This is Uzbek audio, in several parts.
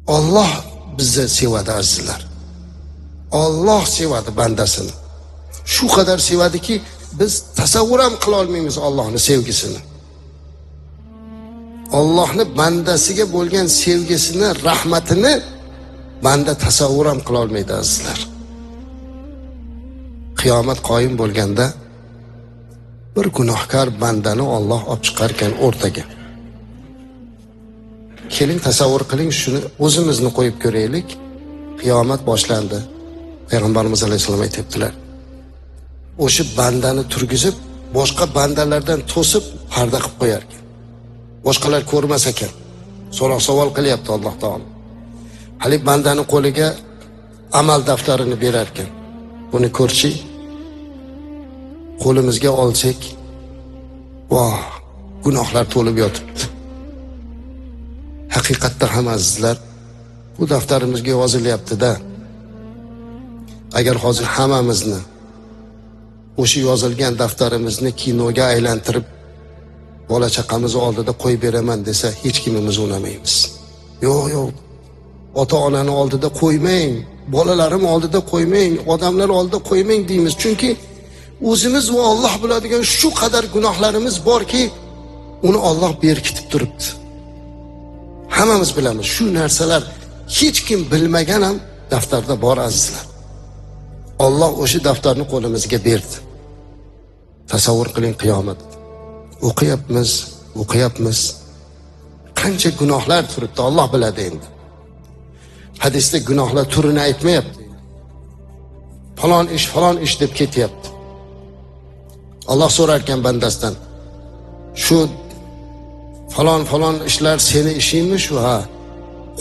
Olloh bizni sevadi, azizlar. Olloh sevadi bandasini. Shu qadar sevadiki, biz tasavvur ham qila olmaymiz Allohni sevgisini. Allohni bandasiga bo'lgan sevgisini, rahmatini banda tasavvur ham qila olmaydi, azizlar. Qiyomat qoyim bo'lganda bir gunohkor bandani Olloh olib chiqarkan o'rtaga. Keling, tasavvur qiling, shuni o'zimizni qo'yib ko'raylik. Qiyomat boshlandi. Payg'ambarimiz alayhissalom aytyaptilar. O'sha bandani turgizib, boshqa bandalardan to'sib parda qilib qo'yar ekan. Boshqalar ko'rmas ekan. So'roq savol qilyapti Alloh taolo. Hali bandani qo'liga amal daftarini berar ekan. Buni ko'rchi, qo'limizga olsak, voh, gunohlar to'lib yotibdi. Haqiqatda ham, azizlar, bu daftarimizga yozilyapti-da. Agar hozir hammamizni o'sha yozilgan daftarimizni kinoga aylantirib bola chaqamiz oldida qo'yib beraman desa, hech kimimiz unamaymiz. Yo'q, yo'q. Ota onani oldida qo'ymang, bolalarim oldida qo'ymang, odamlar oldida qo'ymang deymiz. Chunki o'zimiz va Alloh biladigan shu qadar gunohlarimiz borki, uni Alloh berkitib turibdi. Hammamiz bilamiz, shu narsalar hech kim bilmagan ham daftarda bor, azizlar. Alloh o'sha daftarni qo'limizga berdi. Tasavvur qiling, qiyomat. O'qiyapmiz, o'qiyapmiz. Qancha gunohlar turibdi, Alloh biladi endi. Hadisda gunohlar turini aytmayapti. Falon ish, falon ish deb ketyapti. Alloh so'rar ekan bandasidan. Shu falon falon ishlar seni ishingmi shu, ha?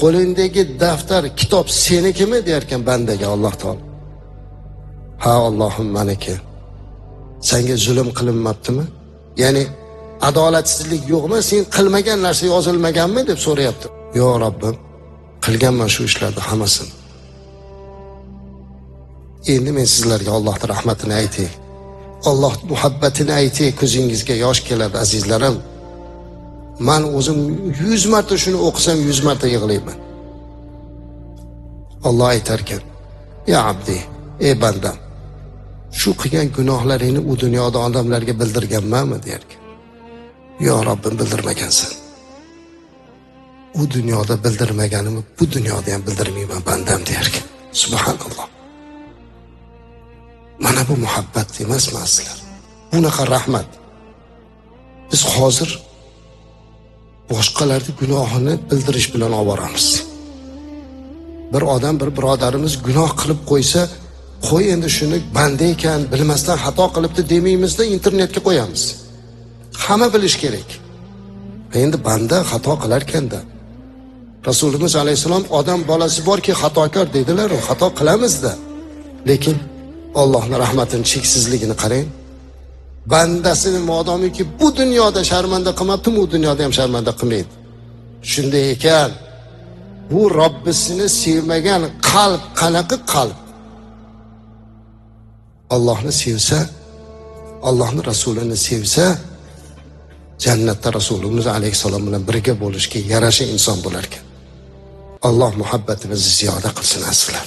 Qo'lingdagi daftar, kitob senikimi derkan bandaga Alloh taolo. Ha, Allohim, meniki. Senga zulm qilinmabdimi? Ya'ni adolatsizlik yo'qmi? Sen qilmagan narsa yozilmaganmi deb so'rayapti. Yo'q, Robbim, qilganman shu ishlarni hammasini. Endi men sizlarga Allohning rahmatini aytay. Alloh muhabbatini aytay, ko'zingizga yosh keladi, azizlarim. Man o'zim 100 marta shuni o'qisam 100 marta yig'layman. Alloh aytarkan: "Ya abdi, ey bandam, shu qilgan gunohlaringni u dunyoda odamlarga bildirganmanmi?" derkan. Yo Robbim, bildirmagansan. U dunyoda bildirmaganimni bu dunyoda ham bildirmayman bandam derkan. Subhanalloh. Mana bu muhabbat emasmi, azizlar? Bunaqa rahmat. Biz hozir boshqalarni gunohini bildirish bilan oboramiz. Bir odam, bir birodarimiz gunoh qilib qo'ysa, qo'y endi shuni, banda ekan, bilmasdan xato qilibdi demaymizda, internetga qo'yamiz. Hamma bilish kerak. Endi banda xato qilarkanda. Rasulimiz alayhissalom odam bolasi borki xatokor dedilar, xato qilamizda. Lekin Allohning rahmatining cheksizligini qarang. Bandasini modomiki bu dunyoda sharmanda qilmabdimi, u dunyoda ham sharmanda qilmaydi. Shunday ekan, bu Robbisini sevmagan qalb qanaqa qalb? Allohni sevsa, Allohni rasulini sevsa, jannatda Rasulimiz alayhissalom bilan birga bo'lishga yarasha inson bo'lar ekan. Alloh muhabbatimizni ziyoda qilsin, azizlar.